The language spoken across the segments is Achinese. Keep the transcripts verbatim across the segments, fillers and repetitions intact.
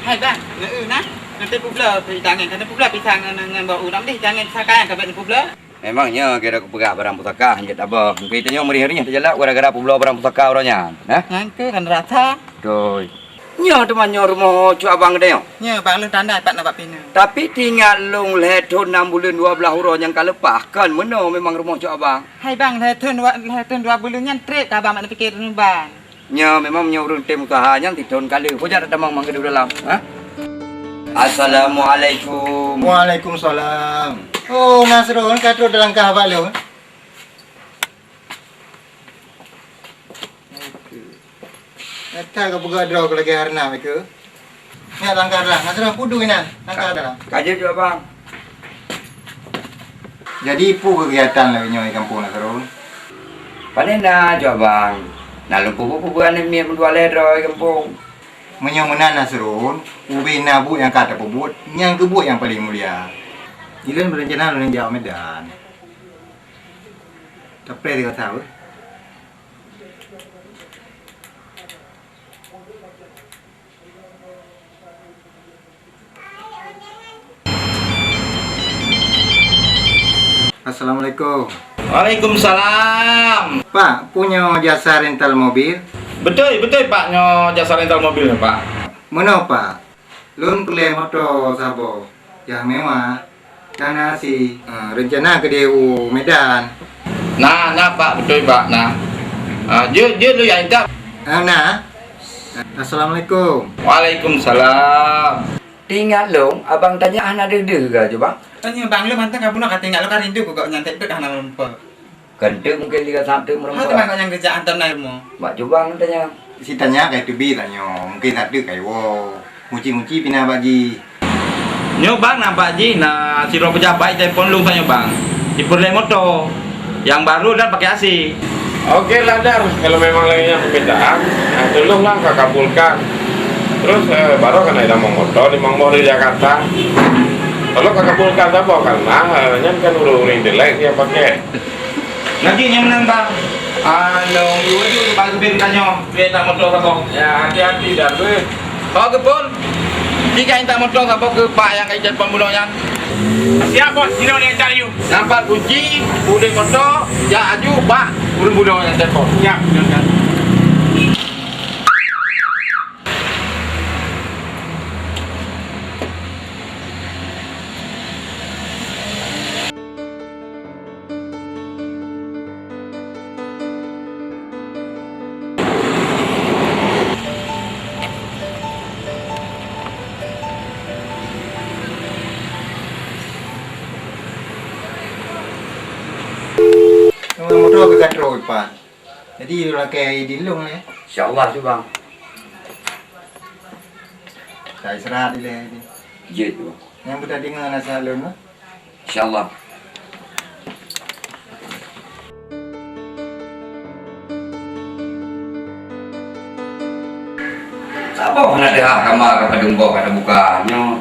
Hai bang, neu-eu na. Nanti peubloe pi tangen, kana peubloe pisang ngon, ngon bau u, nam deh tangen saka nyang ka bèk neupeubloe. Memang nyoe kira kupeugah barang pusaka hanjeuet abah. Mungkin tanyoe meurih-rih teujalak gara-gara peubloe barang pusaka uroe nyan, nah? Nyan keuh kan rasa. Beutôi. Nyoe teuma nyoe rumoh cuk abang geutanyoe. Nyoe bang lôn tanda pat na bak pineue. Tapi tingat lôn lhèe thôn nam buleuen dua blaih uroe nyang ka leupah, kon meunoe memang rumoh cuk abang. Hai bang, lhèe thôn dua, lhèe thôn dua buleuen nyan trép ka abang mat neupike teunuban. Nyoe memang meunyoe ureueng tem useuha nyan sithon kali. Peue jak tatamong mangat u dalam, ha? Assalamualaikum. Waalaikumsalam. Oh, Nasrul, ka trok teulangkah bak lôn. Nyata ka peugah droe keu lagèe Harna meukeue. Nyak langkah dalam. Nasrul, peue duek inan? Langkah dalam. Ka jeuet jaweueb, Bang. Jadi, peue keugiatan lagèe nyoe di gampông Nasrul? Pane na jaweueb, Bang. Na lôn peubuet-peubuet aneuk miet meudua lhèe droe di gampông. Meunyoe meunan Nasrul, ubé na buet nyang ka tapeubuet, nyan keuh buet nyang paleng mulia. Ilôn meurencana lôn jak u Medan. Tapreh di gata, weh. Assalamualaikum. Waalaikumsalam. Pak, peue nyoe jasa rental mobil? Beutôi, beutôi, Pak, nyoe jasa rental mobil, Pak. Meunoe, Pak. Lôn peureulèe moto saboh nyang mewah. Dan na si, eh, reuncana keudeh u Medan. Na, na, Pak, beutôi, Pak, na. Ah, jeuet, jeuet lôn jak intat. Ah, na. Assalamualaikum. Waalaikumsalam. Teuingat lôn, abang tanyoe hana deuh-deuh keu, Bang? Tanyoe, Bang, lôn mantong ka bunoe ka teuingat lôn, ka rindu keu gobnyan, tapi hana meureumpok. Keuneuk mungken lé ka sapeue meureumpok. Hana teuma nyang geujak hantom na rumoh. Bak cubang tanya. Si tanya ka teubi tanyoe, mungken sapeue ka iwoe. Muci-muci pih na bak jih. Nyoe bang, na bak jih na sidroe peujabat telepon lôn tanyoe bang. Jipeureulèe moto nyang barô dan pakai A C. Oke lah Dar, kalau memang lagèe nyan permintaan, nah, tolonglah ka kabulkan. Terus eh, baru kan ada mau moto di Mangbo di Jakarta. Kalau ka kabulkan saboh karena eh, nyan kan ureueng-ureueng intelek nyang pakai. Lagèe nyan meunan, Bang. Ah, lôn yue aju bak geubri tanyoe, bri that moto saboh. Ya, hati-hati dah, beuh. Ho geupon. Jika intat moto saboh keu pak nyang ka jitelepon bunoe nyan. Siap, Bos. Jinoe lôn intat aju. Nampak kunci, udeb moto, jak aju bak ureueng bunoe nyang telepon. Siap, siap. Moto ka trok, Pak. Jadi, lakèe di lôn, eh? Insya Allah tu, Bang. Ka istirahat ilèe. Jeuet, Bang. Nyang beuteudeungoe nasihat lôn, Bang? Insya Allah. Saboh na teuhah kama ka padum boh ka tabuka nyoe.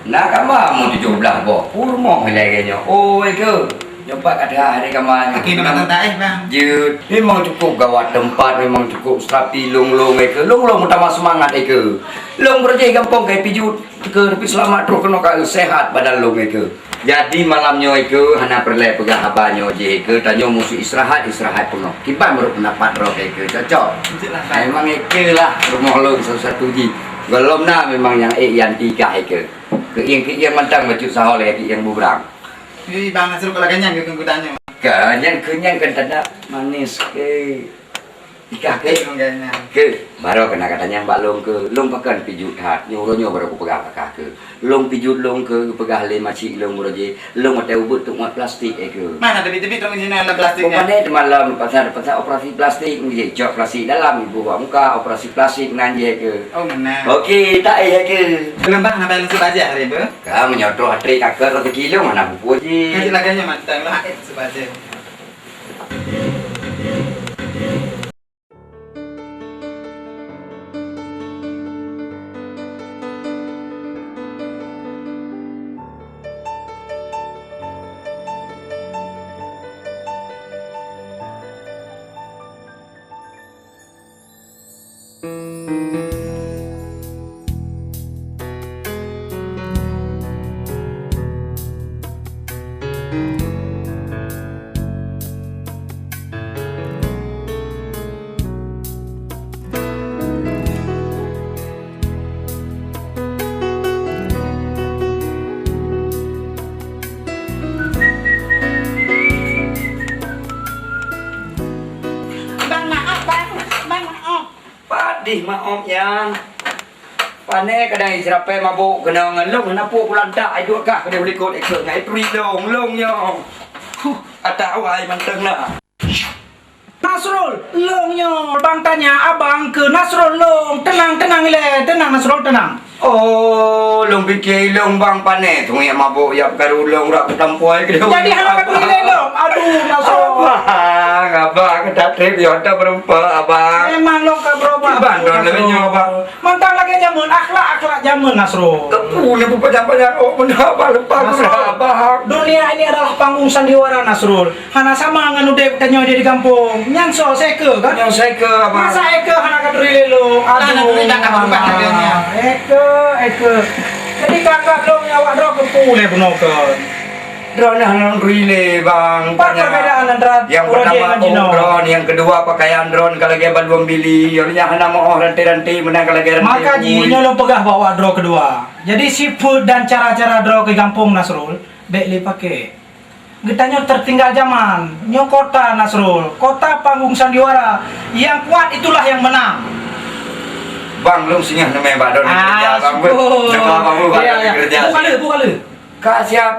Na kama mu tujoh blah boh, pur moh ilèe nyoe. Oi keu, nyoe pat ka teuhah hari kama nyoe. Akhé na mantong taéh, Bang. Jeuet, memang cukup gawat teumpat, memang cukup serapi lôn-lôn keu. Lôn-lôn meutamah seumangat keu. Lôn beureuti gampông keu pijuet. Teuka, tapi seulamat trok keunoe ka seuhat badan lôn keu. Jadi malam nyoe keu hana peureulèe peugah haba nyoe jih keu tanyoe musti istirahat, istirahat peunoh. Kiban meunurot peundapat droe keu cocok. Memang keu lah rumoh lôn satu-satu jih. Gohlom na memang nyang ék Yanti kah keu. Keuieng-keuieng mantong bacut saho lagèe keuieng bubrang. Ih, Bang Nasrul, kalau kenyang keu geutanyoe. Kenyang, kenyang kan tanda manis keu. Ikah keu? Keu, baroe keunan ka tanyong bak lôn keu, lôn pakon pijuet that, nyoe uroe nyoe baroe kupeugah bak kah keu. Lôn pijuet lôn keu, geupeugah lé macik lôn uroe jih, lôn watèe ubeut teuk muat plastik keu. Mana teubiet-teubiet lôn isi dalam plastik nyan? Bukan deh, teuma lôn pasal, pasal operasi plastik, jih cok plastik dalam, ibu bak muka, operasi plastik nan jih keu. Oh, meunan. Oke, tak eh keu. Belum bang, nak bayar sebajak hari tu? Ka meunyoe troh atri kakak rezeki lôn, mana buku jih. Kasih laganya mantang lah, eh, sebajak. Maoh nyan. Pane kadang iseurapée mabök keunong ngon lông, hana peue pulantak ai duek kah keudeh likot ikeu ngai turi lông, lông nyoe. Huh, ata awai mantong na. Nasrul, lông nyoe. Bang tanya abang keu Nasrul lông. Tenang, tenang ilée, tenang Nasrul, tenang. Oh, lông pike lông bang pane, tungiak mabök ya peukaru lông rak keutampuai keudeh. Jadi hana ka turi lé lông. Aduh, Nasrul. Abang, abang, ka treb yo ata beureumpok abang. Memang lông ka beurubah. Iban lông lagée nyoe abang. Mantong lagée jameun, akhlak-akhlak jameun, Nasrul. Keupeue ni peupanjang-panjang awak beuna abang, leupah Nasrul. Abang. Dunia ini adalah panggung sandiwara, Nasrul. Hana sama ngon udeb tanyoe di gampông. Nyan soe, seukeu kan? Nyoe seukeu, abang. Masa eukeu hana ka turi lé lông? Hana turi, aduh, tak ka berubah lagée nyan. Eukeu, eukeu. Jadi kakak lông awak droe keupeue lé bunoe kon? Droeneuh hana lôn turi lé, bang. Pat perbedaan antara nyang pertama ngon jinoe? Droen, nyang kedua pakaian droen ka lagée baluem bili. Ureueng nyang hana meuoh ranté-ranté meunan ka lagée ranté. Maka jih nyoe lôn peugah bak awak droe keudua. Jadi sifeuet dan cara-cara droe keu gampông Nasrul, bék lé paké. Geutanyoe tertinggal zaman. Nyoe kota Nasrul, kota panggung sandiwara. Yang kuat itulah yang menang. Bang, lôn singoh neumé bak droen keureuja, bang. Syukur. Neumé bak droen keureuja. Buka le, buka le. Ka siap.